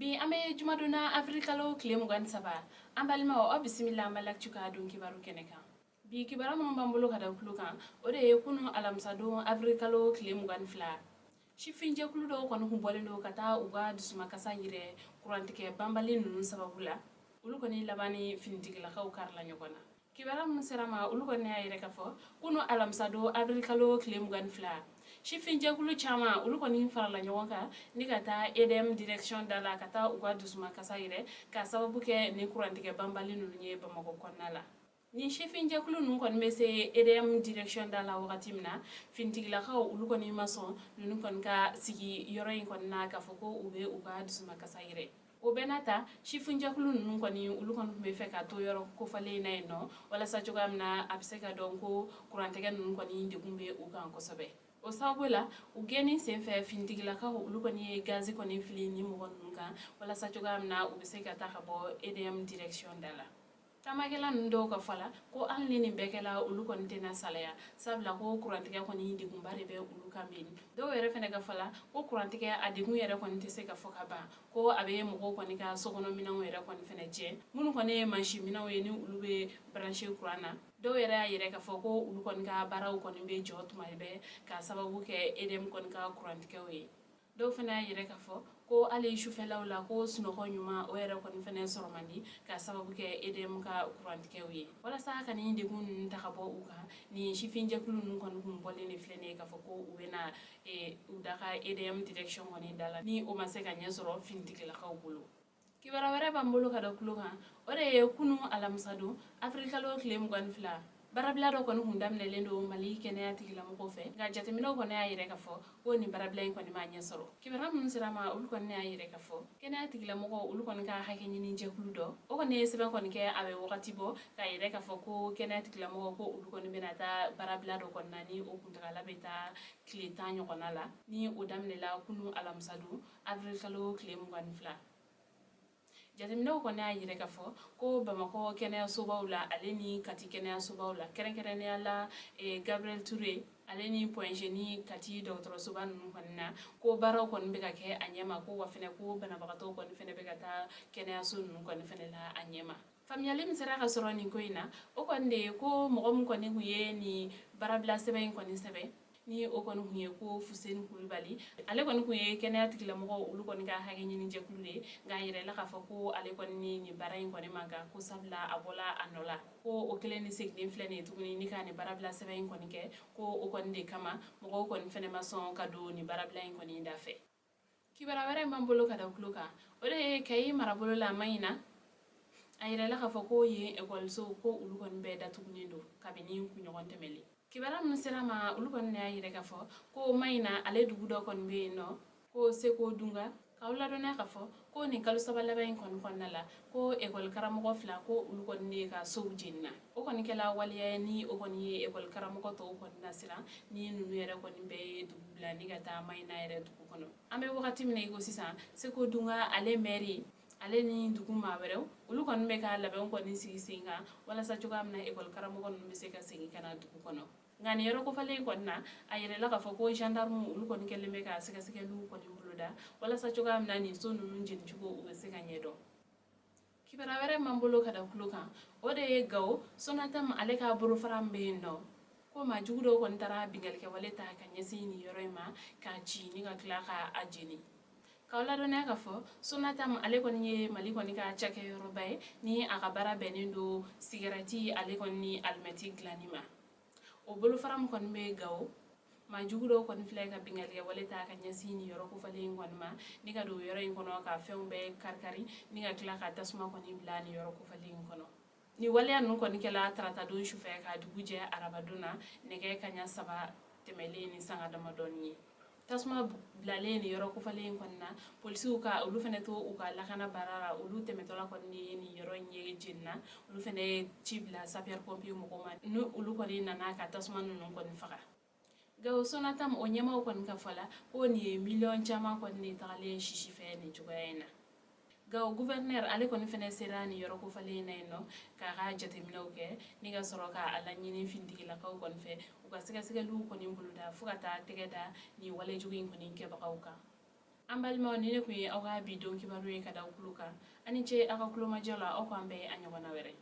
Bi an bɛ jumadon na, avril kalo tile 23. An balimaw, aw bisimila an Mali Actu ka don kibaru kɛnɛ kan. Bi kibaru minnu b'an bolo ka da tulo kan, o de ye kunu alamisadon, avril kalo tile 22, sifinjɛkulu dɔw kɔni kun bɔlen don ka taa u ka dusumakasa yɛrɛ kurantigɛ banbali ninnu sababu la. Olu kɔni laban ni finitigilakaw karila ɲɔgɔn na. Kibaruya minnu sera ma, olu kɔni y'a yɛrɛ k'a fɔ kunu alamisadon, avril kalo tile 22, sifinjɛkulu caman, olu kɔni farala ɲɔgɔn kan ni ka taa EDM direction da la ka taa u ka dusumakasa yɛrɛ ka sababu kɛ ni kurantigɛ banbali ninnu ye Bamakɔ kɔnɔna la. Ni sifinjɛkulu ninnu kɔni bɛ se EDM direction da la wagati min na, finitigilakaw, olu kɔni ma sɔn ninnu kɔni ka sigi yɔrɔ in kɔni na k'a fɔ ko u bɛ u ka dusumakasa yɛrɛ. O bɛɛ n'a ta, sifinjɛkulu ninnu kɔni, olu kɔni tun bɛ fɛ ka to yɔrɔ kofɔlen in na yen nɔ, walasa cogoya min na a bɛ se ka dɔn ko kurantigɛ ninnu kɔni degun bɛ u kan kosɛbɛ. O sababu la, u gɛnni senfɛ, finitigilakaw, olu kɔni ye gazi kɔni fili ni mɔgɔ ninnu kan, walasa cogoya min na u bɛ se ka taa ka bɔ EDM direction da la. Taamakɛla ninnu dɔw ka fɔ la ko hali ni nin bɛɛ kɛla, olu kɔni tɛna salaya, sabula ko kurantigɛ kɔni degunba de bɛ olu kan bi. Dɔw yɛrɛ fɛnɛ ka fɔ la ko kurantigɛ a degun yɛrɛ kɔni tɛ se ka fɔ ka ban, ko a bɛ mɔgɔw kɔni ka sokɔnɔminɛnw yɛrɛ kɔni fɛnɛ tiɲɛ, minnu kɔni ye mansinminɛnw ye ni olu bɛ branché kuran na. Dɔw yɛrɛ y'a yɛrɛ k'a fɔ ko olu kɔni ka baaraw kɔni bɛ jɔ tuma bɛɛ ka sababu kɛ EDM kɔni ka kurantigɛw ye. Dɔw fana y'a yɛrɛ k'a fɔ ko hali sufɛlaw la, ko sunɔgɔ ɲuman, o yɛrɛ kɔni fana sɔrɔ man di ka sababu kɛ EDM ka kurantigɛw ye. Walasa ka nin degun ninnu ta ka bɔ u kan, nin sifinjɛkulu ninnu kɔni kun bɔlen de filɛ nin ye k'a fɔ ko u bɛna u da ka EDM direction kɔni da la, ni o ma se ka ɲɛ sɔrɔ finitigilakaw bolo. Kibaruya wɛrɛ b'an bolo ka da tulo kan, o de ye kunu alamisadon, avril kalo tile 22, baarabila dɔ kɔni kun daminɛlen don Mali kɛnɛya tigilamɔgɔw fɛ, nka jateminɛw kɔni y'a yɛrɛ k'a fɔ ko nin baarabila in kɔni ma ɲɛ sɔrɔ. Kibaruya minnu sera ma, olu kɔni y'a yɛrɛ k'a fɔ kɛnɛya tigilamɔgɔw, olu kɔni ka hakɛ ɲini jɛkulu dɔ, o kɔni ye sɛbɛn kɔni kɛ a bɛ wagati bɔ, k'a yɛrɛ k'a fɔ ko kɛnɛya tigilamɔgɔw, ko olu kɔni bɛna taa baarabila dɔ kɔni na, ni o kuntagala bɛ taa tile 10 ɲɔgɔnna la, ni o daminɛla kunu alamisadon, avril kalo tile 22. Jateminɛw kɔni y'a yɛrɛ k'a fɔ ko Bamakɔ kɛnɛyasobaw la, ale ni Kati kɛnɛyasobaw la, kɛrɛnkɛrɛnnenya la Gabriel Touré, ale ni Point G ni Kati dɔgɔtɔrɔsoba ninnu kɔni na, ko baaraw kɔni bɛ ka kɛ a ɲɛma, ko wa fɛnɛ ko banabagatɔw kɔni fɛnɛ bɛ ka taa kɛnɛyaso ninnu kɔni fɛnɛ la a ɲɛma. Faamuyali min sera ka sɔrɔ nin ko in na, o kɔni de ye ko mɔgɔ min kɔni kun ye nin baarabila sɛbɛn in kɔni sɛbɛn, ni o kɔni kun ye ko Fuseni Kulubali, ale kɔni kun ye kɛnɛya tigilamɔgɔw, olu kɔni ka hakɛ ɲini jɛkulu de ye. Nka a yɛrɛ la k'a fɔ ko ale kɔni ni nin baara in kɔni man kan, ko sabula a bɔla a nɔ la, ko o kelen ni seginnen filɛ nin ye tuguni ni ka nin baarabila sɛbɛn in kɔni kɛ, ko o kɔni de kama mɔgɔw kɔni fɛnɛ ma sɔn ka don nin baarabila in kɔni da fɛ. Kibaruya wɛrɛ b'an bolo ka da tulo kan, o de ye Kayi marabolo la, Maɲina. A yirala k'a fɔ ko yen ekɔlisow, ko olu kɔni bɛɛ datugunen don kabini kunɲɔgɔn tɛmɛlen. Kibaruya minnu sera ma, olu kɔni y'a yɛrɛ k'a fɔ ko Maɲina ale dugu dɔ kɔni bɛ yen nɔ ko Seko Dunga. K'aw ladɔnniya k'a fɔ ko nin kalo 3 laban in kɔni kɔnɔna la, ko ekɔli karamɔgɔ fila, ko olu kɔni de ka sow jenina. O kɔni kɛla waleya ye ni o kɔni ye ekɔli karamɔgɔ tɔw kɔni nasiran, ni ninnu yɛrɛ kɔni bɛɛ ye dugu bila ni ka taa Maɲina yɛrɛ dugu kɔnɔ. An bɛ wagati min na i ko sisan, Seko Dunga ale mɛri, ale ni dugu maa wɛrɛw, olu kɔni bɛ ka labɛnw kɔni sigi sen kan walasa cogoya min na ekɔli karamɔgɔ ninnu bɛ se ka segin ka na dugu kɔnɔ. Nka nin yɔrɔ kofɔlen in kɔni na, a yɛrɛla k'a fɔ ko gendarme, olu kɔni kɛlen bɛ ka sɛgɛsɛgɛliw kɔni boloda walasa cogoya min na nin so ninnu jenicogo, u bɛ se ka ɲɛdɔn. Kibaruya wɛrɛ m'an bolo ka da tulo kan, o de ye Gawo Sonatam ale ka bolofara min bɛ yen nɔ, ko maa jugu dɔw kɔni taara binkannikɛwale ta ka ɲɛsin nin yɔrɔ in ma, k'a ci ni ka tila ka a jeni. K'aw ladɔnniya k'a fɔ Sonatam ale kɔni ye Mali kɔni ka cakɛyɔrɔba ye, ni a ka baara bɛnnen don sigɛrɛti ale kɔni ni alimɛti dilanni ma. O bolofara min kɔni bɛ Gawo, maa jugu dɔw kɔni filɛ ka binkannikɛwale ta ka ɲɛsin nin yɔrɔ kofɔlen in kɔni ma, ni ka don yɔrɔ in kɔnɔ ka fɛnw bɛɛ karikari, ni ka tila ka tasuma kɔni bila nin yɔrɔ kofɔlen in kɔnɔ. Ni waleya ninnu kɔni kɛla taratadon sufɛ ka dugu jɛ arabadon na, nɛgɛ kaɲa 3 tɛmɛlen ni sanga damadɔni ye. Tasuma bilalen nin yɔrɔ kofɔlen in kɔni na, polisiw ka olu fana to u ka lakana baara la, olu tɛmɛtɔla kɔni ye nin yɔrɔ in ye jenina. Olu fana ye ci bila sapeur pompier mɔgɔw ma, ni olu kɔni nana ka tasuma ninnu kɔni faga. Gawo Sonatam o ɲɛmaaw kɔni ka fɔ la ko nin ye miliyɔn caman kɔni de tagalen sisi fɛ nin cogoya in na. Gawo gouverneur ale kɔni fana sera nin yɔrɔ kofɔlen in na yen nɔ k'a ka jateminɛw kɛ, ni ka sɔrɔ k'a laɲini finitigilakaw kɔni fɛ u ka sɛgɛsɛgɛliw kɔni boloda fo ka taa tɛgɛ da nin walejugu in kɔni kɛbagaw kan. An balimaw, ni ne kun ye aw ka bi don kibaru ye ka da aw tulo kan. Aw ni ce aw ka tulomajɔ la. Aw k'an bɛn a ɲɔgɔnna wɛrɛ.